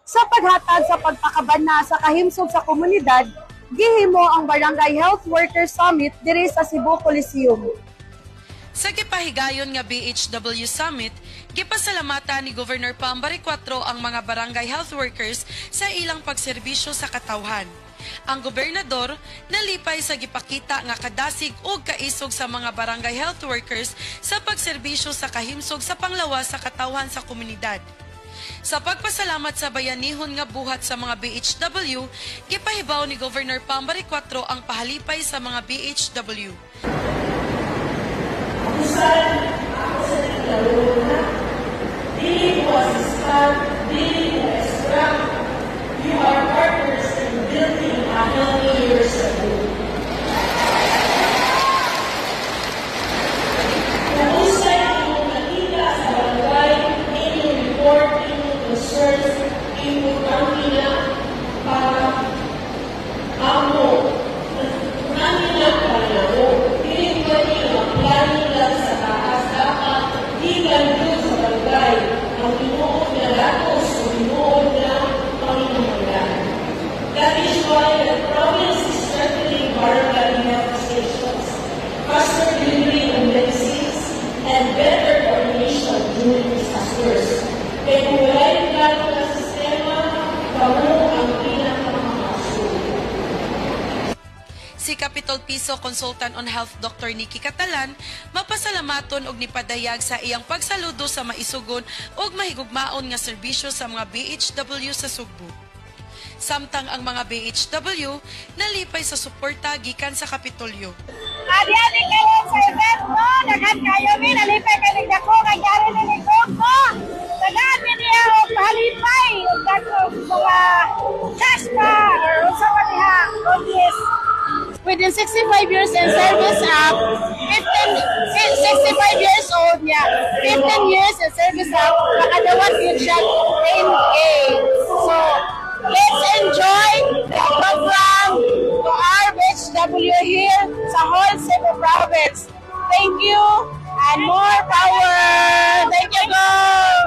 Sa paghatag sa pagpakabana sa kahimsog sa komunidad, gihimo ang Barangay Health Workers Summit diri sa Cebu Coliseum. Sa gipahigayon nga BHW Summit, gipasalamatan ni Governor Pam Baricuatro ang mga barangay health workers sa ilang pagserbisyo sa katawhan. Ang gobernador nalipay sa gipakita nga kadasig ug kaisog sa mga barangay health workers sa pagserbisyo sa kahimsog sa panglawas sa katawhan sa komunidad. Sa pagpasalamat sa bayanihon nga buhat sa mga BHW, gipahibaw ni Governor Pam Baricuatro ang pahalipay sa mga BHW. Usan ako sa naglalaro na. Dili ko assistant, dili ko extra. You are partners in building a healthier Cebu. Kung unsay imong nakita sa barangay, inyong report, inyong concerns, importante na para amo namin na para namo. Dili pwede nga planning lang sa taas. Dapat gikan yun sa barangay ang tinuod na datos o tinuod na panginahanglan. That is why the province is strengthening barangay health stations, faster delivery of medicines, and better coordination during disasters. Kaya kung wala'y plano na sistema, kamo ang pinakamakasulod. Si Capitol Piso Consultant on Health Dr. Nikki Catalan mapasalamaton og nipadayag sa iyang pagsaludo sa maisugon ug mahigugmaon nga serbisyo sa mga BHW sa Sugbo. Samtang ang mga BHW nalipay sa suporta gikan sa Kapitolyo. Adi-adi karon sa event no, daghan kayo mi nalipay kay dako kay gari ni ko. Tagaan mi niya og pahalipay og dako mga cash pa or unsa man diha goodies. Within 65 years in service act, 15, 65 years old niya, 15 years in service act, makadawat yun siya 10K. So, let's enjoy the program to our BHW here sa whole Cebu Province. Thank you and more power! Thank you, Gov!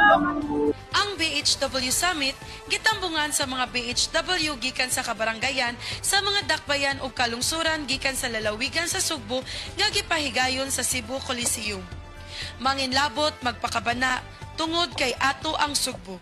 Ang BHW Summit gitambungan sa mga BHW gikan sa kabaranggayan sa mga dakbayan ug kalungsuran gikan sa lalawigan sa Sugbo nga gipahigayon sa Cebu Coliseum. Manginlabot magpakabana tungod kay ato ang Sugbo.